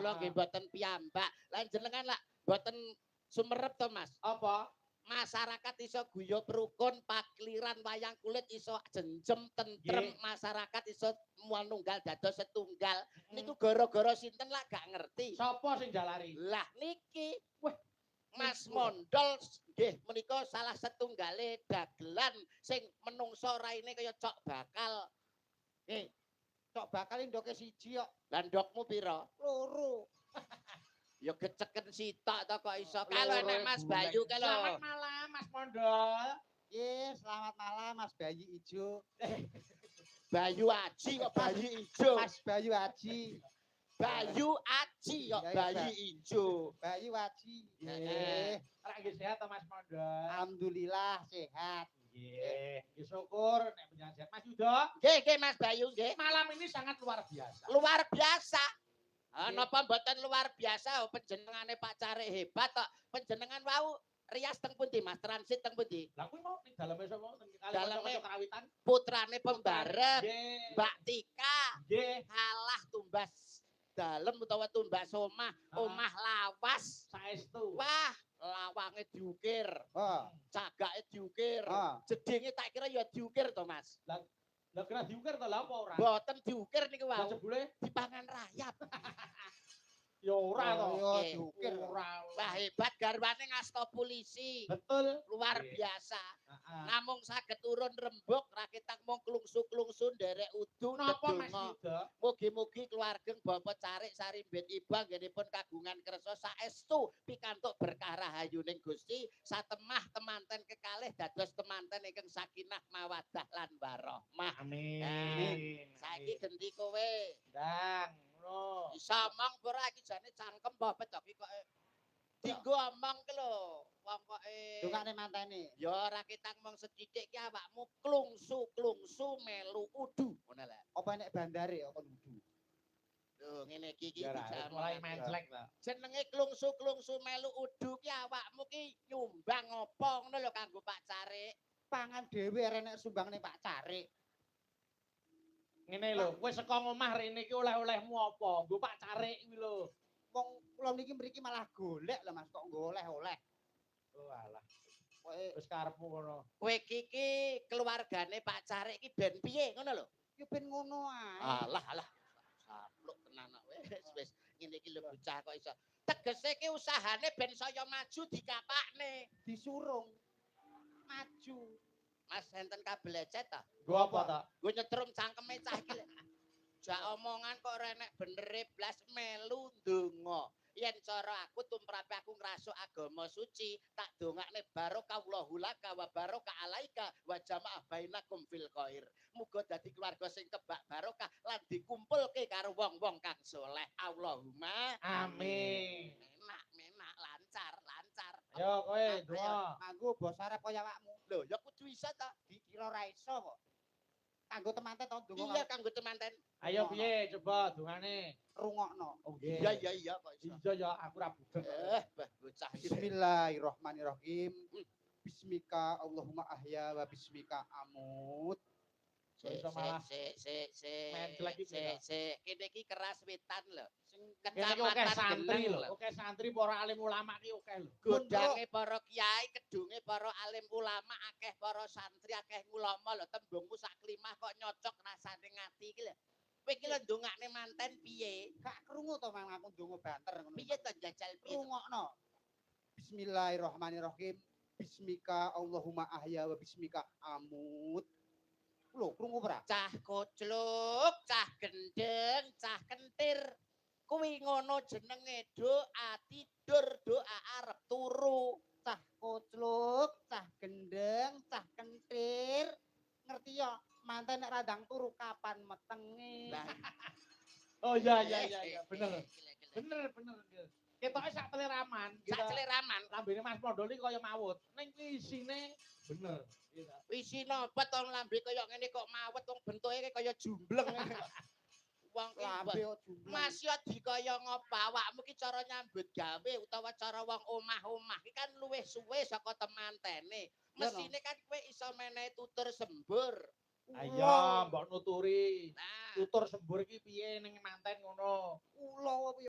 Kula nggih mboten piyambak. Lah jenengan lak mboten sumerep to, Mas? Apa? Masyarakat iso guyub rukun, pakeliran wayang kulit iso jenjem tentrem, masyarakat iso manunggal dados setunggal. Niku gara-gara sinten lak gak ngerti. Sapa sing jalari? Lah niki Wah, Mas Mondol nggih menika salah setunggale dagelan sing menungso raine kaya cok bakal. Eh, cok bakal ndoke siji kok. Lah ndokmu pira? Loro. Ya geceken sitok to kok iso. Loro Kalau enek Mas golek. Bayu kalau. Selamat malam, Mas Mondol. Nggih, selamat malam, Mas Bayu Ijo. Bayu Aji kok Bayu Ijo. Mas Bayu Aji. Bayu Aji kok Iya, iya, Bayu Pak. Ijo. Bayu Aji. Heeh. Nggih. Rak nggih sehat to, Mas Mondol? Alhamdulillah sehat. Nggih, nggih syukur nek panjenengan sehat. Mas Yuda, Nggih, nggih, Mas Bayu nggih. Malam ini sangat luar biasa. Luar biasa. Ah, Nggih. napa mboten luar biasa, oh, panjenengane Pak Carik hebat tok. Panjenengan wau rias teng pundi, Mas? Transit teng pundi? Lah kuwi mau ning daleme sapa, teng kali Daleme kanca-kanca karawitan. Putrane pembarep Mbak Tika. Kalah tumbas dalem utawa tumbas omah, omah lawas. Saestu. Wah, lawange diukir, cagake diukir. Jedinge tak kira ya diukir to, Mas. Lah kena diukir to, lah apa ora? Mboten diukir niku Lah wau, jebule dipangan rayap. Ya ora to. Yo Nggih. diukir. Ora. Wah, hebat garwane ngasta polisi. Betul. Luar biasa. Namung saged turun rembug raketang mung klungsu-klungsu nderek udu Napa, Mas ndedonga. Yuda? Mugi-mugi keluarga Bapak Carik Sarimbit Ibu anggenipun kagungan kersa saestu pikantuk berkah rahayuning Gusti satemah temanten kekalih dados temanten ingkang sakinah mawaddah lan warahmah. Amin. Saiki genti kowe. Ndang ngono. Iso omong apa ora iki jane cangkem apa to iki kok dinggo omong ki lho. Wong kok Dongakne mantene. Ya ora ketang mong sethithik ki awakmu klungsu-klungsu melu udu ngono lho. Apa nek bandare kok kon udu? Lho ngene iki iki Ya ora, dijak mulai omongan. menclek ta. Jenenge klungsu-klungsu melu udu ki awakmu ki nyumbang apa ngono lho kanggo Pak Carik. Pangan dhewe ora nek sumbangne Pak Carik. Ngene lho, kowe saka ngomah rene iki oleh-olehmu apa? Nggo Pak Carik kuwi lho. Wong kula niki mriki malah golek lho, Mas, kok goleh oleh. Oh alah, Pokoke wis karepmu ngono. Kowe iki ki keluargane Pak Carik iki ben piye ngono lho. Ya ben ngono ae. Alah alah. Sapluk tenan kok wis wis ngene iki lho bocah kok iso. Tegese ki usahane ben saya maju dikapakne. Disurung. Maju. Mas enten kabel lecet ta? Nggo apa ta? Nggo nyetrum cangkeme cah iki lho. Jak omongan kok ora enek benere blas melu ndonga. Yen cara aku tumrape aku ngrasuk agama suci, tak dongakne barokallahu laka wa barokah alaika wa jamaah bainakum fil khair. Muga dadi keluarga sing kebak barokah lan dikumpulke karo wong-wong kang soleh. Allahumma Amin. Menak, menak, lancar, lancar. Ayo kowe Ayo. ndonga. Nganggo basa arep kaya awakmu. Lho, ya kudu iso ta. Dikira ora iso kok. Kanggo temanten to ndonga. Iya kanggo temanten. Ayo piye coba dongane? Rungokno. Oh nggih. Iya kok iso. Iya ya, aku ora budek. Eh, bah bocah iki. Bismillahirrahmanirrahim. Bismika Allahumma ahya wa bismika amut. Sik, Iso malah sik, sik, sik. menclek iki Sik, sik. Kene iki keras wetan lho. Sing Kene iki akeh Kecamatan santri Geneng lho, akeh santri para alim ulama ki akeh lho. Godange para kiai, kedunge para alim ulama, akeh para santri, akeh ulama lho. Tembungmu sak klimah kok nyocok rasane ngati iki lho. Kowe iki lho ndongakne manten piye? Gak krungu to mang aku ndonga banter ngono. Piye to jajal piye? To? Rungokno. Bismillahirrahmanirrahim. Bismika Allahumma ahya wa bismika amut. Lho, krungu ora? Cah kocluk, cah gendeng, cah kentir. Kuwi ngono jenenge doa tidur, doa arep turu. Cah kocluk, cah gendeng, cah kentir. Ngerti ya, manten nek randang turu kapan metenge. Lah, Oh iya, bener. Gila, gila. Bener bener. Ketoke sak teleraman gitu. Sak celeraman. Lambene Mas Mondol iki kaya mawut. Ning isine bener. Gitu. Isi napa to lambe kaya ngene kok mawet, wong bentuke kaya jumbleng. Wong ki Lambe kok jumbleng. Mas yo dikaya ngopo awakmu ki cara nyambut gawe utawa cara wong omah-omah ki kan luwih suwe saka temantene. Iya, no. Mesine kan kowe iso menehi tutur sembur. Ayo mbok nuturi. Nah, Tutur sembur iki piye ning manten ngono. Ula apa piye?